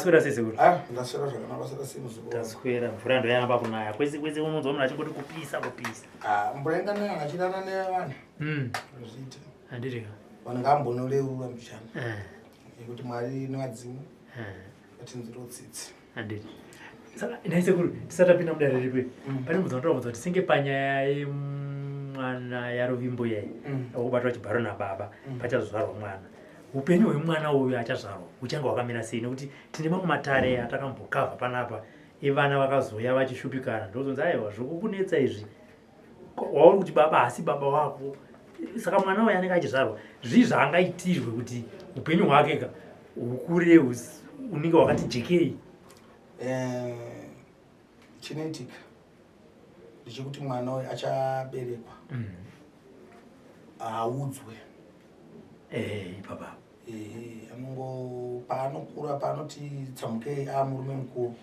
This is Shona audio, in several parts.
Swera sei sekuru? Ah, ndaswera zvakanaka, swera sei muzukuru? Taswera, mvura ndoyaramba kunaya. Kwese kwese unonzwa munhu achingoti kupisa kupisa. Ah, mvura inganaya achirara nevanhu. Zviite. Handiti ka. Vanhu ngaambonoreurura mbichana. Eh. Nekuti Mwari nevadzimu Eh. vatinzwirawo tsitsi. Handiti. Saka nhai sekuru, tisati tapinda mudare ripi. Pane mubvunzo wandinoda kubvunza kuti senge panyaya yemwana yaRuvimbo iyayi. Wekubatwa chibharo nababa, pachazvarwa mwana. Upenyu hwemwana uyu achazvarwa huchange hwakamira sei nekuti tine mamwe matare atakambokavha panapa evana vakazouya vachishupikana ndozonzi aiwa zvokukunetsa izvi wauri kuti baba hasi baba wako saka mwana uyu anenge achizvarwa zvii zvaangaitirwe kuti upenyu hwake ka hukure unenge hwakati jekei eh, chinoitika ndechekuti mwana uyu achaberekwa audzwe eh, ipapa eh, anongo paanokura paanoti tsamukei amurume mukuru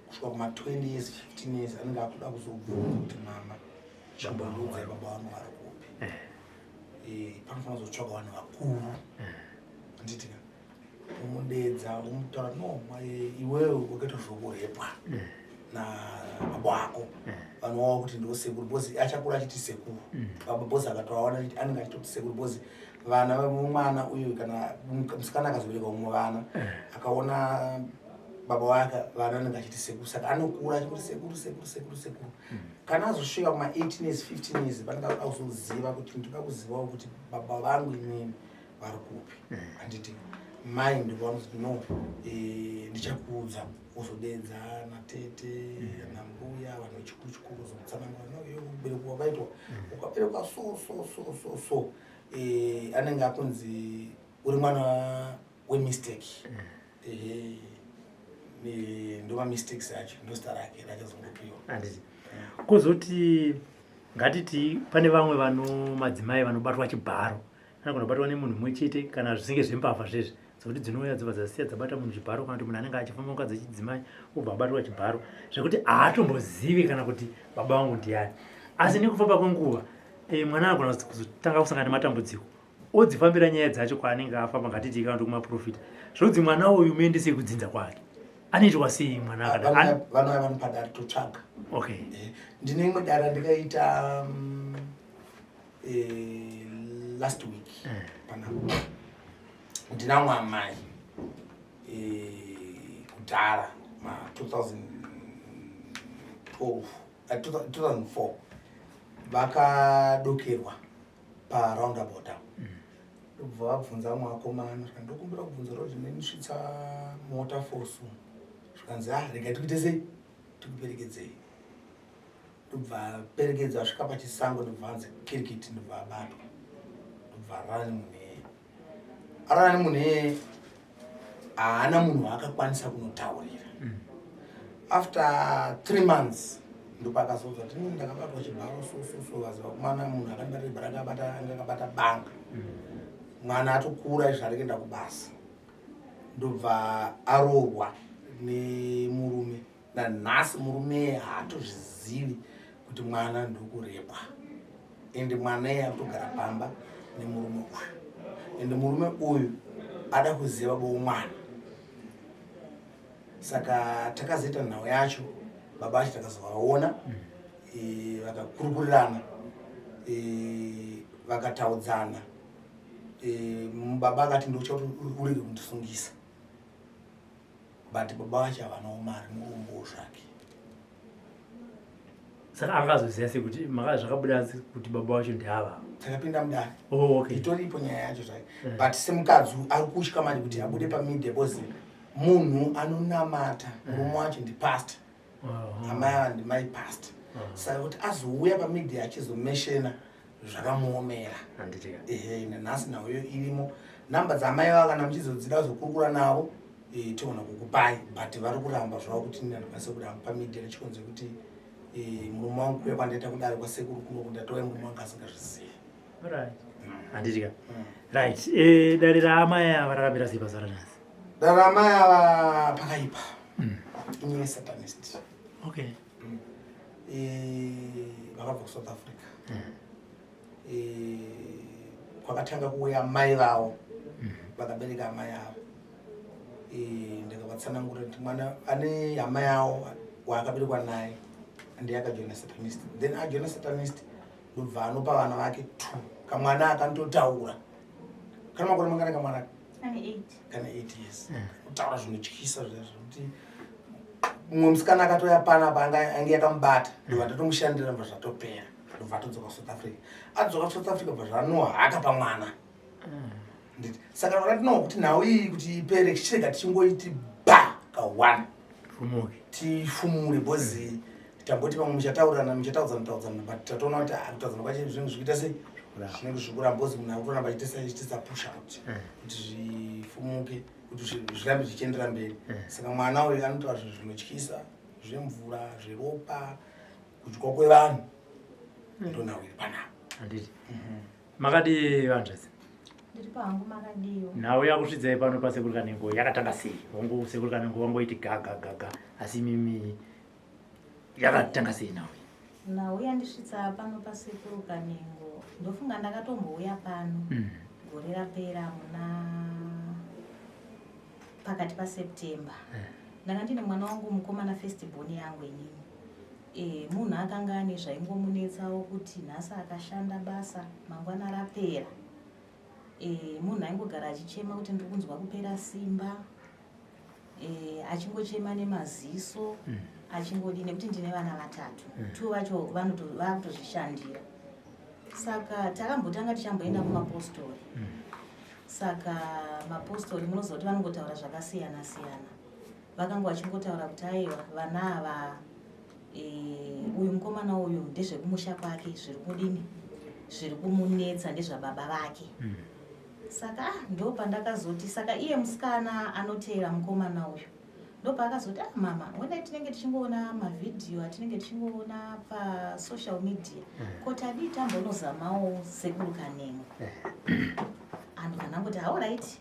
kusvika kuma 20 years 15 years anenge akuda kuzobvunza kuti mama chambondiudzai baba vangu vari kupi panofanira kuzotsvaga vanhu vakuru handiti ka umudedza umutaura no iwewe wakaita zvokurepwa nababa wako vanhu vava kuti ndo sekuru because achakura achiti sekuru baba because akatovaona anenge achitoti sekuru because vana vemwana uyu kana musikana akazobereka umwe vana akaona baba wake vana anenge achiti sekuru saka anokura achingoti sekuru sekuru sekuru sekuru kana azosvika kuma 18 years 15 years vanenge akuzoziva kuti ndinoda kuzivawo kuti baba vangu inini vari kupi handiti mai ndovanozoti no ndichakuudza wozodedza natete nambuya vanhu vechikuru chikuru wozomutsanangura no iwe kuberekwa wakaitwa ukaberekwa so so so so so anenge akunzi uri mwana wemistake ehe ndo mamistakes acho ndo zita rake rachazongopiwa handiti kozoti ngatiti pane vamwe vano madzimai vanobatwa chibharo anogona kubatwa nemunhu mumwe chete kana zvisinge zvembavha zvezvi dzekuti dzinouya dzobva dzasiya dzabata munhu chibharo kana kuti munhu anenge achifamba mukadzi wechidzimai obva abatwa chibharo zvekuti haatombozivi kana kuti baba vangu ndiani asi nekufamba kwenguva mwana anogona kuzotanga kusangana nematambudziko odzifambira nyaya dzacho kwaanenge afamba ngatiti kana kuti kumaprofita zvodzi mwana uyu muendesei kudzinza kwake anoitwa sei mwana akadai Vanouya vanopadare totsvaga ndine imwe dare randikaita last week panapa ndinamwe amai kudhara ma 2012 2004 vakadokerwa paroundabout apo ndobva vabvunza vamwe vakomana zvikanzi ndokumbira kubvunza roti nenisvitsa mota fosu zvikanzi ah regai tikuite sei tikuperekedzei ndobva perekedza asvika pachisango ndobva anzi kirikiti ndobva abatwa ndobva arara nemunhu iyeye arara nemunhu iyeye haana munhu waakakwanisa kunotaurira after 3 months ndopaakazoudzwa kuti ndakabatwa chibharo so so so vaziva kumana munhu akandibata chibharo akabata anga akabata banga mwana atokura izvo ari kuenda kubasa ndobva aroorwa nemurume nanhasi murume haatozvizivi kuti mwana ndokurepwa ende mwana iye akutogara pamba nemurume uyu ende murume uyu ada kuziva bomwana saka takazoita nhau yacho baba vacho takazovaona vakakurukurirana vakataudzana baba akati ndocha kuti urege kundisungisa but baba vacho havanawo mari murombo zvake saka angazoziva sei kuti zvakabuda kuti baba vacho ndeava takapinda mudare oh, okay. itoripo nyaya yacho zvayo but semukadzi ari kutya manje kuti abude pamedia because munhu anonamata murume wacho ndipastor amai ava ndimai pastor saka kuti azouya pamedia achizomeshena zvakamuomera Handitika. Ehe nanhasi nauyo irimo namba dzamai vava kana muchizodzida kuzokurukura navo toona kukupai but vari kuramba zvavo kuti ini handikwanise kuramba pamedia nechikonzero kuti murume wangu kuuya kwandaita kudare kwasekuru kunoku ndatouya murume wangu asingazvizivi Alright. Handitika. Right. Dare raamai ava rakamira sei pazuva ranhasi? Dare raamai ava pakaipa inyaya yesatanist vakabva kuSouth Africa kwakatanga kuuya mai vavo vakabereka amai avo. Ndikavatsanangura kuti mwana ane hama yawo waakaberekwa naye, ndiye akajoina Satanist. Then ajoina Satanist, ndobva anopa vana vake two. Kamwana akanototaura, kana makore mangana kamwana? Ane 8. Kana 8 years. Kutaura zvinotyisa zviya, zvekuti mumwe musikana akatoya panapa, ange yakamubata, ndobva ndatomushandira, ndobva zvatopera, ndobva atodzoka kuSouth Africa. Adzoka kuSouth Africa, bva zvanohaka pamwana. Nditi saka rakatinowa kuti nhau iyi kuti ipere, tichirega tichingoiti ba ka1. Fumuke. Tifumure, because tamboti pamwe muchataurirana, muchataudzana taudzana, but tatoona kuti, ah, kutaudzana kwacho zvinhu zvikuita sei, zvinenge zvikuramba, because munhu akutoramba achiitisa push out kuti zvifumuke, kuti zvirambe zvichiendera mberi. Saka mwana uyu anotaura zvinhu zvinotyisa, zvemvura, zveropa, kudyiwa kwevanhu. Ndonhau iri panapa. Handiti makadi, vanzvadzi? Ndiri pahangu, makadiwo? Nhau yakusvidzai pano paSekuru Kanengo yakatanga sei? Wangu Sekuru Kanengo wangoiti gaga gaga, asi mimi yakatanga sei nhau iyi? Nhau yandisvitsa pano paSekuru Kanengo, ndofunga ndakatombouya pano gore rapera, muna pakati paSeptember. Ndanga ndine mwana wangu mukomana, first born yangu inini. Munhu akanga ane zvaingomunetsawo, kuti nhasi akashanda basa, mangwana rapera. Munhu aingogara achichema kuti ndiri kunzwa kupera simba, achingochema nemaziso, achingodii, nekuti ndine vana vatatu. Two vacho vakutozvishandira. Saka takambotanga tichamboenda kumapostori. Saka mapostori, munoziva kuti vanongotaura zvakasiyana siyana. Vakanga vachingotaura kuti aiwa, vana ava, uyu mukomana uyu ndezvekumusha kwake, zviri kudini, zviri kumunetsa ndezvababa vake. Saka ah, ndo pandakazoti, saka iye musikana anoteera mukomana uyu, ndopaakazoti, "Ah mama, onai, tinenge tichingoona mavhidhiyo atinenge tichingoona pasocial media. Ko tadii tambonozamawo Sekuru Kanengo?" Anhu kana angoti alright,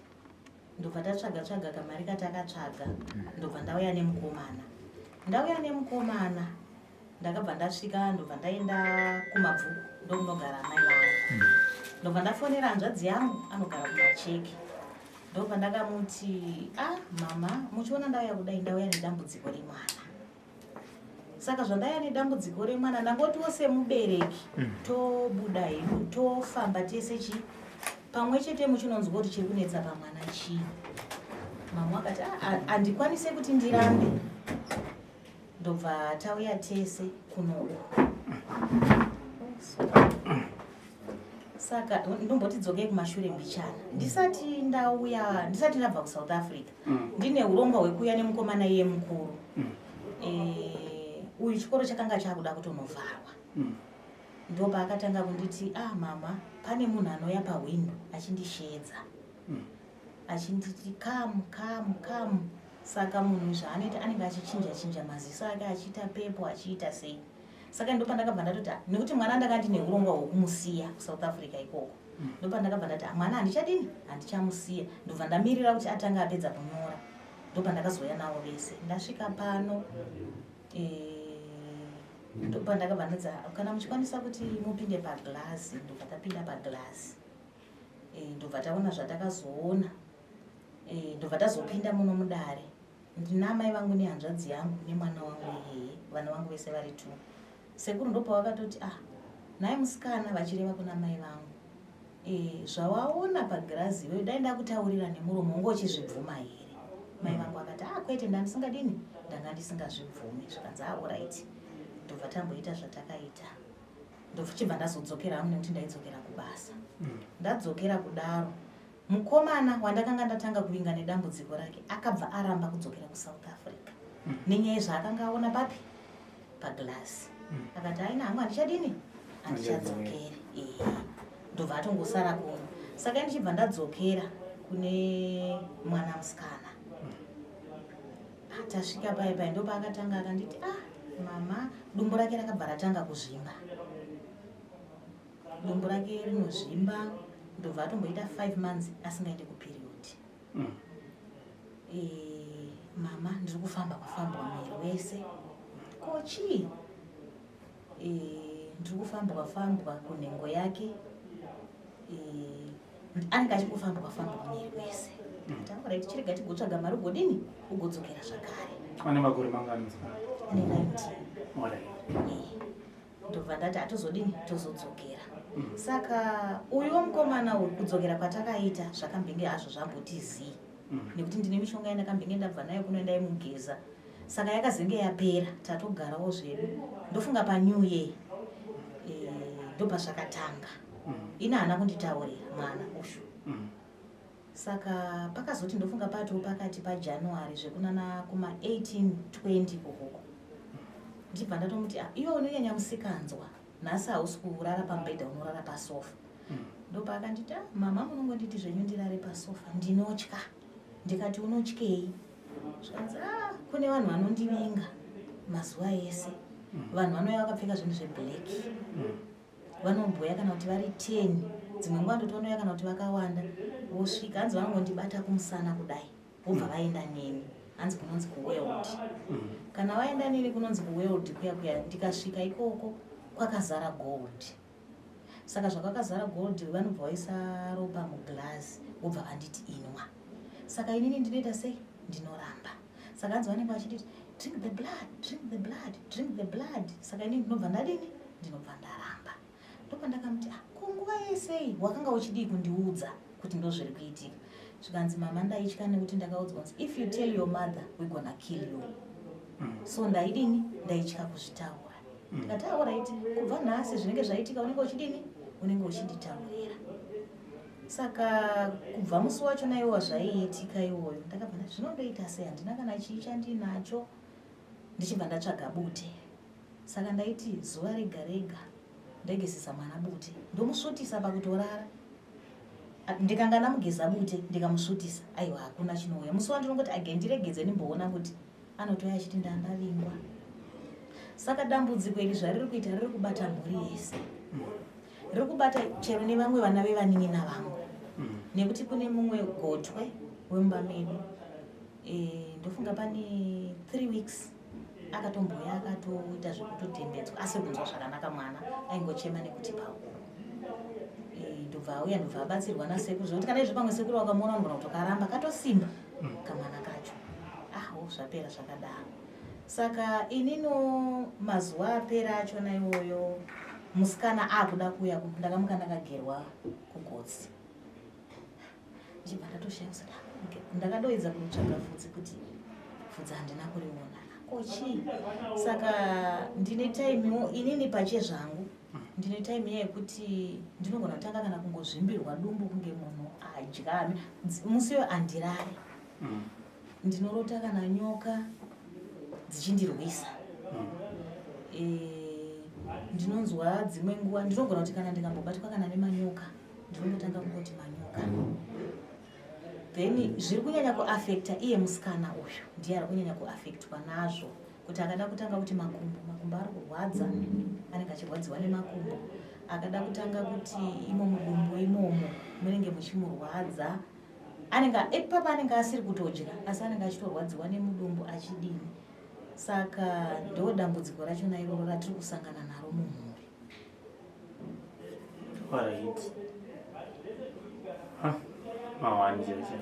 ndobva tatsvaga tsvaga kamari katakatsvaga, ndobva ndauya nemukomana. Ndauya nemukomana, ndakabva ndasvika, ndobva ndaenda kuMabvuku, ndokunogara amai vangu. Ndobva ndafonera hanzvadzi yangu anogara kuMacheke, ndobva ndakamuti, "Ah mama, muchiona ndauya kudai, ndauya nedambudziko remwana. Saka zvandauya nedambudziko remwana, ndangotiwo semubereki tobuda hedu, tofamba tese chi pamwe chete, muchinonzwa kuti chiri kunetsa pamwana chii." Mama akati, "Ah, ah, handikwanise kuti ndirambe." Ndobva tauya tese kunoku. Saka ndomboti dzokei kumashure mbichana. Ndisati ndauya, ndisati ndabva kuSouth Africa, ndine urongwa hwekuuya nemukomana iye mukuru. Uyu chikoro chakanga chakuda kutonovharwa. Ndopaakatanga kunditi, "Ah mama, pane munhu anouya pahwindo achindishedza, achinditi come, come, come." Saka munhu zvaanoita, anenge achichinja chinja maziso ake, achiita pepo, achiita sei. Saka ndopandakabva ndatoti, ah, nekuti mwana ndanga ndine urongwa hwekumusiya kuSouth Africa ikoko, ndopandakabva ndati, "Ah, mwana handichadini, handichamusiya." Ndobva ndamirira kuti atanga apedza kunyora, ndopandakazouya navo vese. Ndasvika pano, ndopandakabva ndadza, "Kana muchikwanisa kuti mupinde paglazi." Ndobva tapinda paglazi. Ndobva taona zvatakazoona. Ndobva tazopinda muno mudare. Ndina amai vangu nehanzvadzi yangu nemwana wangu iyeye, vana vangu vese vari two. Sekuru ndopavakatoti, "Ah, nhai musikana," vachireva kuna mai vangu, "zvawaona pagirazi iweyo, dai ndakutaurira nemuromo, unge uchizvibvuma here?" Mai vangu akati, "Ah, kwete, ndandisingadini, ndanga ndisingazvibvumi." Zvikanzi, "Ah, alright." Ndobva tamboita zvatakaita, ndochibva ndazodzokera hangu, nekuti ndaidzokera kubasa. Ndadzokera kudaro, mukomana wandakanga ndatanga kuvinga nedambudziko rake akabva aramba kudzokera kuSouth Africa nenyaya yezvaakanga aona papi, paglass. Akati, "Aina hangu, handichadini, handichadzokeri." Ehe, ndobva atongosara kuno. Saka ndichibva ndadzokera kune mwana musikana. Ah, tasvika pai pai, ndopaakatanga akanditi, "Ah mama," dumbu rake rakabva ratanga kuzvimba, dumbu rake rinozvimba. Ndobva atomboita 5 months asingaende kuperiod. "Mama, ndiri kufamba kwafambwa muviri wese, ko chii?" Ndiri kufambwa fambwa kunhengo yake. Anenge achingofambwa fambwa muviri wese. Ndikati alright, chirega tigotsvaga mari ugodini ugodzokera zvakare. Ane makore mangani? Ane 19. Alright. Ndobva ndati hatozodini tozodzokera. Saka uyu womukomana uyu kudzokera kwatakaita zvakambenge hazvo zvamboti zii. Nekuti ndine mishonga yandakambenge ndabva nayo kuno ndaimugeza. Saka yakazenge yapera, tatogarawo zvedu. Ndofunga paNew Year ndopazvakatanga. Ini haana kunditaurira mwana uyu. Saka pakazoti ndofunga pato pakati paJanuary zvekunana kuma 18 20 kokoko. Ndibva ndatomuti ah, iwe unonyanya musikanzwa, nhasi hausi kurara pamubhedha, unorara pasofa. Ndopaakanditi ah, mama munongonditi zvenyu ndirare pasofa, ndinotya. Ndikati unotyei? Zvikanzi ah, kune vanhu vanondivinga mazuva ese. Vanhu vanouya vakapfeka zvinhu zveblack. Vanomboya kana kuti vari 10, dzimwe nguva ndoti vanouya kana kuti vakawanda, vosvika hanzi vanongondibata kumusana kudai, vobva vaenda neni. Hanzi kunonzi kuworld. Kana vaenda neni kunonzi kuworld kuya kuya, ndikasvika ikoko kwakazara gold. Saka zvakwakazara gold vanobva vaisa ropa muglass, vobva vanditi inwa. Saka inini ndinoita sei? Ndinoramba. Saka hanzi vanenge vachinditi drink the blood, drink the blood, drink the blood. Saka inini ndinobva ndadini? Ndinobva ndaramba. Ndopandakamuti ah, ko nguva yesei wakanga uchidii kundiudza kuti ndozviri kuitika? Zvikanzi mama ndaitya nekuti ndakaudzwa kunzi if you tell your mother we gonna kill you. So ndaidini? Ndaitya kuzvitaura. Ndikati alright, kubva nhasi zvinenge zvaitika unenge uchidini? Unenge uchinditaurira. Saka kubva musi wacho naiwo zvaiitika iwoyo ndakabva ndati zvinondoita sei, handina kana chii chandinacho, ndichibva ndatsvaga bute. Saka ndaiti zuva rega rega ndaigezesa mwana bute, ndomusvutisa pakutorara. Ndikanga ndamugeza bute ndikamusvutisa, aiwa hakuna chinouya. Musi wandinongoti age ndiregedze ndimboona kuti anotouya achiti ndandavingwa. Saka dambudziko iri zvariri kuita riri kubata mhuri yese. Riri kubata chero nevamwe vana vevanin'ina vangu. Nekuti kune mumwe gotwe wemumba medu. Ndofunga pane 3 weeks akatomboya akatoita zvekutotembedzwa asiri kunzwa zvakanaka, mwana aingochema nekuti paukuru. Ndobva auya ndobva abatsirwa nasekuru, zvekuti kana izvo pamwe sekuru vakamuona unogona kutokaramba katosimba kamwana kacho. Aho zvapera zvakadaro. Saka inino mazuva apera achona iwoyo musikana akuda kuuya, ndakamuka ndakagerwa kugotsi. Ndichibva ndatoshaya kusati ndakadoedza kunotsvaga vhudzi kuti vhudzi handina kuriona. Ko chii? Saka ndine time inini pachezvangu ndine time yekuti ndinogona kutanga kana kungozvimbirwa dumbu kunge munhu adya. Musi uyo andirare. Ndinorota kana nyoka dzichindirwisa. Ndinonzwa dzimwe nguva ndinogona kuti kana ndikambobatwa kana nemanyoka ndinongotanga kungoti manyoka. Then zviri kunyanya kuafekta iye musikana uyu ndiye ari kunyanya kuafektwa nazvo, kuti akada kutanga kuti makumbo, makumbo ari kurwadza, anenge achirwadziwa nemakumbo. Akada kutanga kuti imo mudumbu imomo munenge muchimurwadza, anenge ipapa anenge asiri kutodya asi anenge achitorwadziwa nemudumbu achidini. Saka ndo dambudziko rachona iroro ratiri kusangana naro mumhuri. Alright. Mawani chaicho.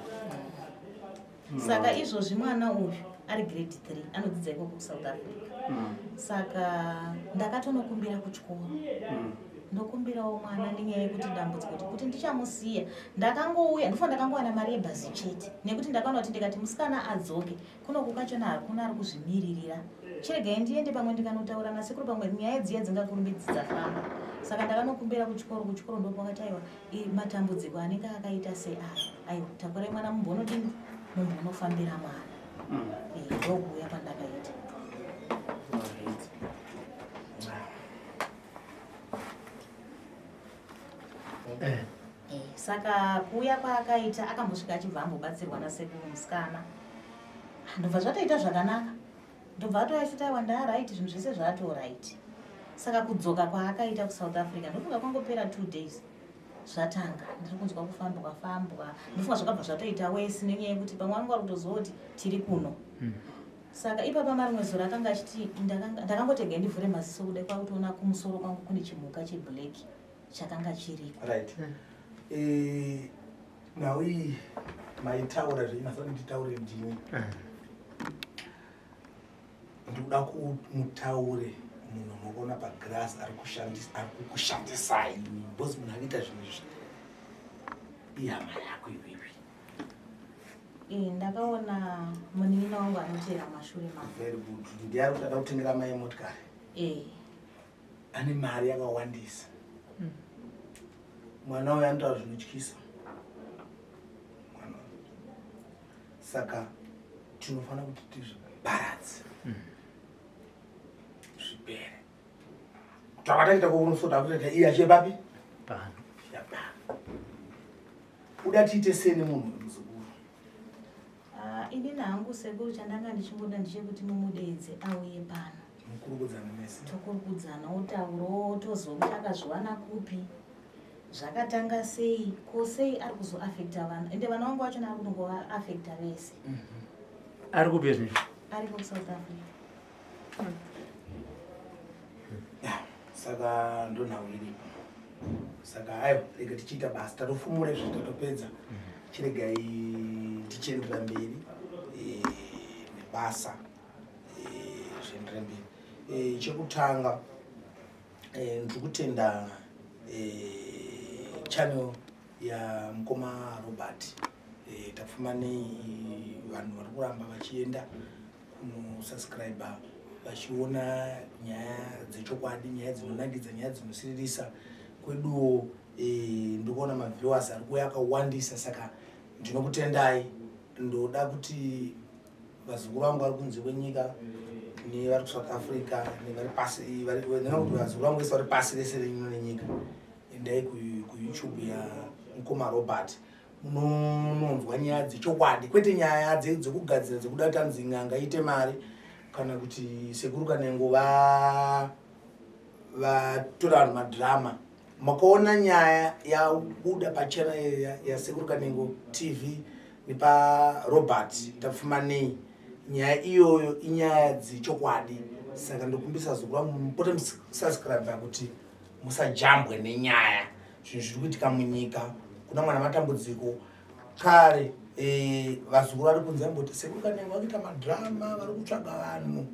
Saka izvozvi mwana uyu ari grade 3 anodzidza ikoko kuSouth Africa. Saka ndakatonokumbira kuchikoro. Ndokumbirawo mwana nenyaya yekuti dambudziko kuti ndichamusiya. Ndakangouya ndofana ndakangowana mari yebhazi chete, nekuti ndakaona kuti ndikati musikana adzoke kuno kukachona hakuna ari kuzvimiririra. Chiregai ndiende pamwe ndikanotaura nasekuru pamwe nyaya dziya dzingakurumbidzi dzafamba. Saka ndakanokumbira kuchikoro, kuchikoro ndopakati aiwa matambudziko anenge akaita seaya, aiwa takurai mwana mumbonodini mumbonofambira mwana. Ndokuuya pandakaita. Saka kuuya kwaakaita akambosvika achibva ambobatsirwa nasekuru musikana, ndobva zvatoita zvakanaka, ndobva atouya achiti aiwa ndaaright, zvinhu zvese zvatoright. Saka kudzoka kwaakaita kuSouth Africa ndofunga kwangopera 2 days zvatanga ndiri kunzwa kufambwa fambwa, ndofunga zvakabva zvatoita wesi nenyaya yekuti pamwe vanenge vari kutoziva kuti tiri kuno. Saka ipapa marimwe zuva akanga achiti ndakangotega ndivhure maziso kudai kwakutoona kumusoro kwangu kune chimhuka cheblack chakanga chiriko. Right. Nhau iyi Maitaura zvenyu masati nditaure ndini. Ndikuda kumutaure munhu munoona pagrass ari kushandisa ari kukushandisai because munhu akaita zvinhu izvi ihama yako iwewe. Eh, ndakaona munin'ina wangu anoteera mashure mangu. Very good. Ndiye ari kuda kutengera mai motikari. Eh. Ane mari yakawandisa. Mwana uyu anotaura zvinotyisa. Mwana uyu. Saka tinofanira kuti tizviparadze. Zvipere. Takataita kuunosota kutoita iye achiye papi? Pano. Yapano. Uda tiite sei nemunhu uyu muzukuru? Ah, inini hangu sekuru chandanga ndichingoda ndechekuti mumudeedze auye pano. Mukurukudzana mese. Tokurukudzana otaurawo toziva kuti akazviwana kupi. Zvakatanga sei, ko sei ari kuzoafekta vana. Ende vana vangu vachona ari kutongovaafekta vese. Ari kupi zvino? Ariko kuSouth Africa. Saka ndonhau iripo. Saka aiwa rega tichiita basa tatofumura izvi tatopedza. Chiregai tichiendera mberi nebasa zviendere mberi. Chekutanga ndiri kutenda channel ya mukoma Robert. Tapfumanei vanhu vari kuramba vachienda kunosubscribe vachiona nyaya dzechokwadi, nyaya dzinonakidza, nyaya dzinosiririsa. Kweduwo ndikuona maviewers ari kuuya akawandisa, saka ndinokutendai. Ndoda kuti vazukuru vangu vari kunze kwenyika nevari kuSouth Africa nevari pasi, ndinoda kuti vazukuru vangu vese vari pasi rese rino nenyika, endai kuYouTube ya mukoma Robert munonzwa nyaya dzechokwadi, kwete nyaya dzekugadzira dzekuda kuti anzi n'anga iite mari kana kuti sekuru Kanengo vatora vanhu madrama. Makaona nyaya yabuda pachena ya Sekuru Kanengo TV nepa Robert Tapfumanei, nyaya iyoyo inyaya dzechokwadi. Saka ndokumbisa zukuru vangu mupote musubscribe kuti musajambwe nenyaya. Zvinhu zviri kuitika munyika kuna mwana matambudziko kare. Vazukuru vari kunze vamboti Sekuru Kanengo vakuita madrama, vari kutsvaga vanhu.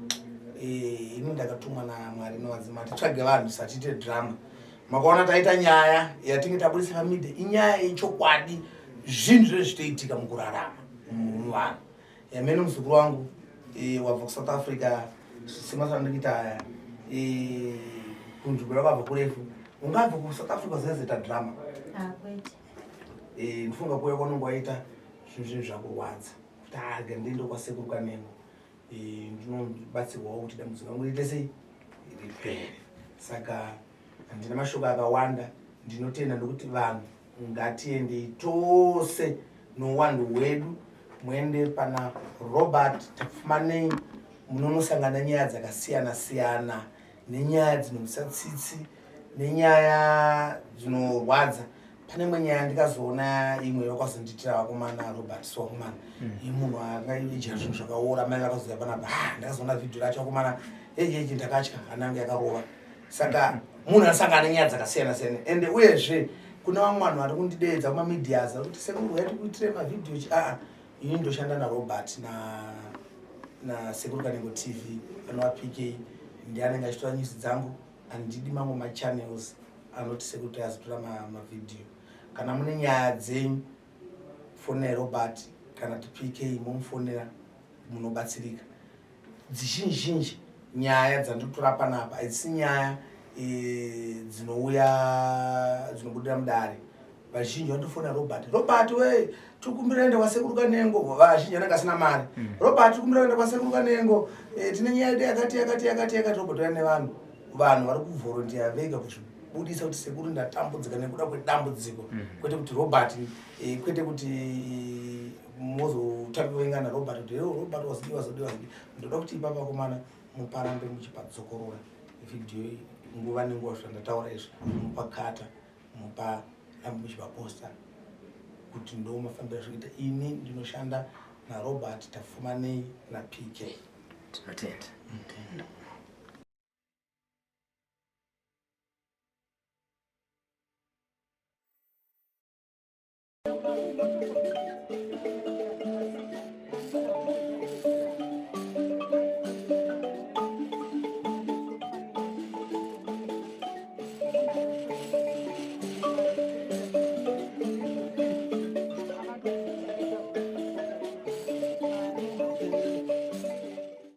Ini ndakatumwa naMwari nevadzima titsvage vanhu satiite drama. Makaona taita nyaya yatinge tabudisa pamedia, inyaya yechokwadi, zvinhu zvese zvitoitika mukurarama muvanhu. Yamene muzukuru wangu wabva kuSouth Africa semasandikuita aya kunzvimbo yakabva kurefu, ungabva kuSouth Africa usazoita drama. Ah, kwete. Ndifunga kuuya kwaunenge waita zvinhu zvakurwadza kuti aga ndiende kwaSekuru Kanengo, ndinobatsirwawo kuti dambudziko rangu riite sei ripere. Saka handina mashoko akawanda, ndinotenda ndokuti vanhu ngatiendei tose nouwandu hwedu, muende pana Robert Tapfumanei, munonosangana nyaya dzakasiyana siyana nenyaya dzinomisa tsitsi nenyaya dzinorwadza. Pane imwe nyaya ndikazoona imwe yakazondiitira vakomana Robert, so vakomana yemunhu akaidya zvinhu zvakaora, mai vakazouya panapa. Ndakazoona vhidhiyo racho vakomana, hehehe, ndakatya, hana yangu yakarova. Saka munhu anosangana nenyaya dzakasiyana siyana. Ende uyezve kuna vamwe vanhu vari kundideedza kumamedias vari kuti sekuru uyai tikuitire mavhidhiyo chi aa ini ndoshanda naRobert naSekuru Kanengo TV anova PK, ndiye anenge achitora news dzangu. Handidi mamwe machannels anoti sekuru tayazotora mavhidhiyo. Kana mune nyaya dzenyu fonai Robert kana kuti PK, momufonera munobatsirika. Dzizhinji zhinji nyaya dzandotora panapa hadzisi nyaya dzinouya dzinobudira mudare. Vazhinji vandofonera Robert, Robert we tikumbira ende kwaSekuru Kanengo, vazhinji vanenge asina mari. Robert tikumbira ende kwaSekuru Kanengo, tine nyaya yedu yakati yakati yakati yakati. Robert uya nevanhu, vanhu vari kuvolontiya vega kuzvibudisa kuti sekuru ndatambudzika nekuda kwedambudziko. Kwete kuti Robert, kwete kuti mozotambiwenga naRobert kuti yo Robert wazidi wazodi wazidi. Ndoda kuti ipapa vakomana muparambe muchipadzokorora vhidhiyo nguva nenguva zvandataura izvi, mupakata muparambe muchipaposta kuti ndo mafambiro azvikuita. Ini ndinoshanda naRobert Tapfumanei naPK. Tinotenda.